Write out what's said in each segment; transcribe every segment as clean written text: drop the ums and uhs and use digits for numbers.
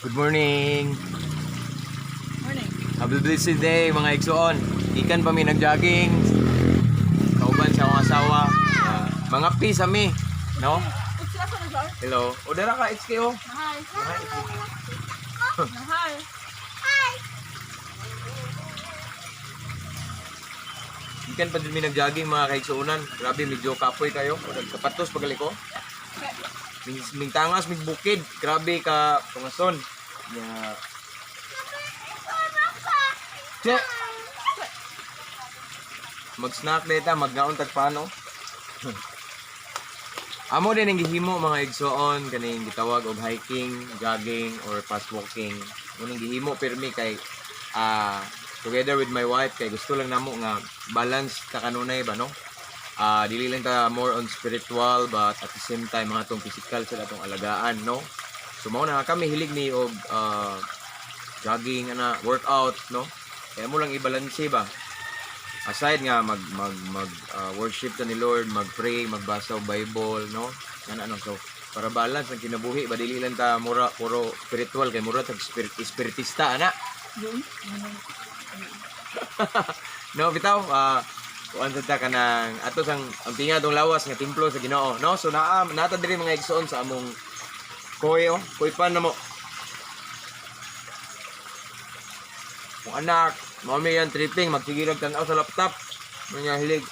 Good morning. Morning. Have a blessed day, mga igsoon. Ikan pa mi nagjogging. Kauban sa akong asawa. Ah, mga peace ami, no? Sila sa nag Hello. O dara ka HKO. Hi. Hi. Ikan pa din mi nagjogging, mga kaigsuonan. Grabe, medyo kapoy kayo. O nagkapatos pagali ko. Ming, mingtangas mig bukid. Grabe ka tungason. Ya. Che. Mag-snack data, magnaon tag paano. Amo din ang gihimo, mga igsoon, kaning gitawag og hiking, jogging or fast walking. Mo ning gihimo pirmi kay together with my wife kay gusto lang namo nga balance ta kanunay ba, no? Dili lang ta more on spiritual but at the same time mga tong physical sa atong alagaan, no? So mao na nga kami hilig ni og jogging ana, workout, no? Kaya mo lang ibalanse ba, aside nga mag mag mag worship ta ni Lord, mag-pray, magbasa og Bible, no? Yan ano, so para balance ang kinabuhi ba, dili lang ta mura puro spiritual kay mura tag spiritista ana. Yun. No, bitaw, kuan sad ta kanang ato sang ang tinga atong lawas nga templo sa Ginoo, no? So naa nata diri, mga igsoon, sa among koy, oh, koy pan na mo. Kung anak, mao mi yan tripping, magsige rag tan-aw sa laptop. Mga hilig.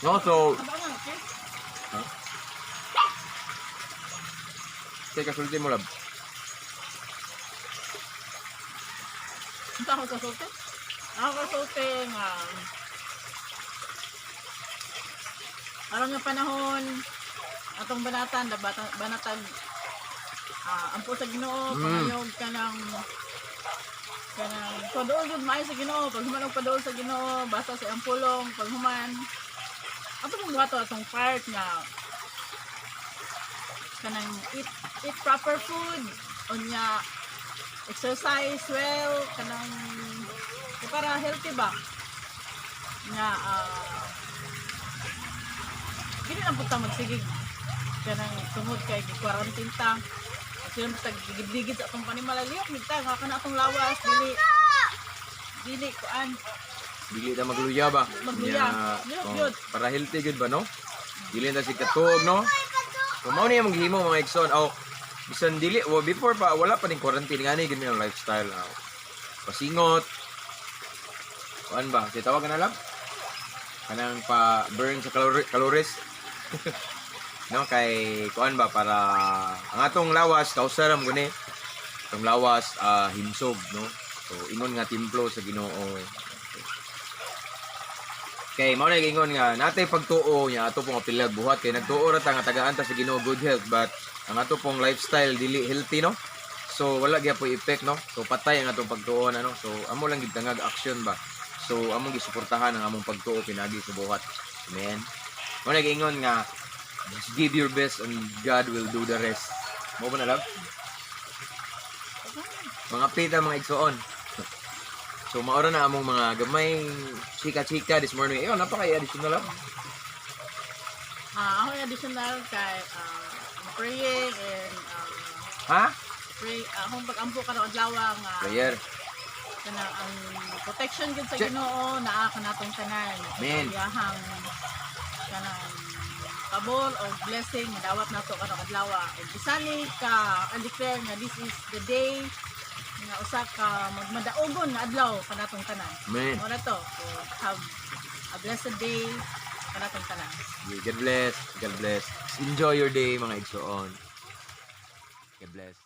No, so, Aba nga, okay? Ha? Teka, sulti mo, lab. Unsa ako kasulti? Ako kasulti nga aron nga panahon atong banatan dabatan banatag ampo sa Ginoo, pangayog kanang kanang paduol jud maayo sa Ginoo, pag human og paduol sa Ginoo, basta sa iyang pulong, paghuman ato mong buhato atong part nga kanang eat eat proper food, unya exercise well, kanang para healthy ba nga dili lang pud ta magsigig kanang tungod kay quarantine ta, sila basta gigid-ligid sa atong panimalaliok migta nga kana atong lawas dili dili kuan. Dili ta magluya ba? Magluya. Nya, Dili oh, gyud. para healthy gyud ba, no? Dili na si katuog, no? So mao ni among gihimo, mga igsoon. Oh, bisan dili well, before pa wala pa ning quarantine ngani gid ang lifestyle. Oh. Pasingot. Kuan ba? Si tawag na lang. Kanang pa burn sa calories. No, kay kuan ba, para ang atong lawas kausaram guni. Atong lawas himsog, no? So ingon nga templo sa Ginoo. Kay mao na ingon nga natay pagtuo niya ato pong apilag buhat kay nagtuo ra ta nga tagaan ta sa Ginoo good health, but ang ato pong lifestyle dili healthy, no? So wala gyud effect, no? So patay ang atong pagtuo na, no? So amo lang gid tangag action ba. So among gisuportahan ang among pagtuo pinagi sa buhat. Amen. Mao na ingon nga just give your best and God will do the rest. Mao ba na, love? Mga pita, mga igsoon. So maura na among mga gamay chika-chika this morning. Ayon, napaka additional, love. Ako yung additional kay I'm praying and Ha? pray akong pag-ampo karon adlaw nga Prayer. Kanang ang protection gyud sa Check. Ginoo naa kanatong tanan. Amen. Iyahang kanang pabor o blessing madawat nato karong adlaw. Ug bisan ni ka ang declare nga this is the day nga usa ka magmadaugon nga adlaw kanatong tanan. Amen. Mao na to. So, have a blessed day kanatong tanan. God bless. God bless. Enjoy your day, mga igsoon. God bless.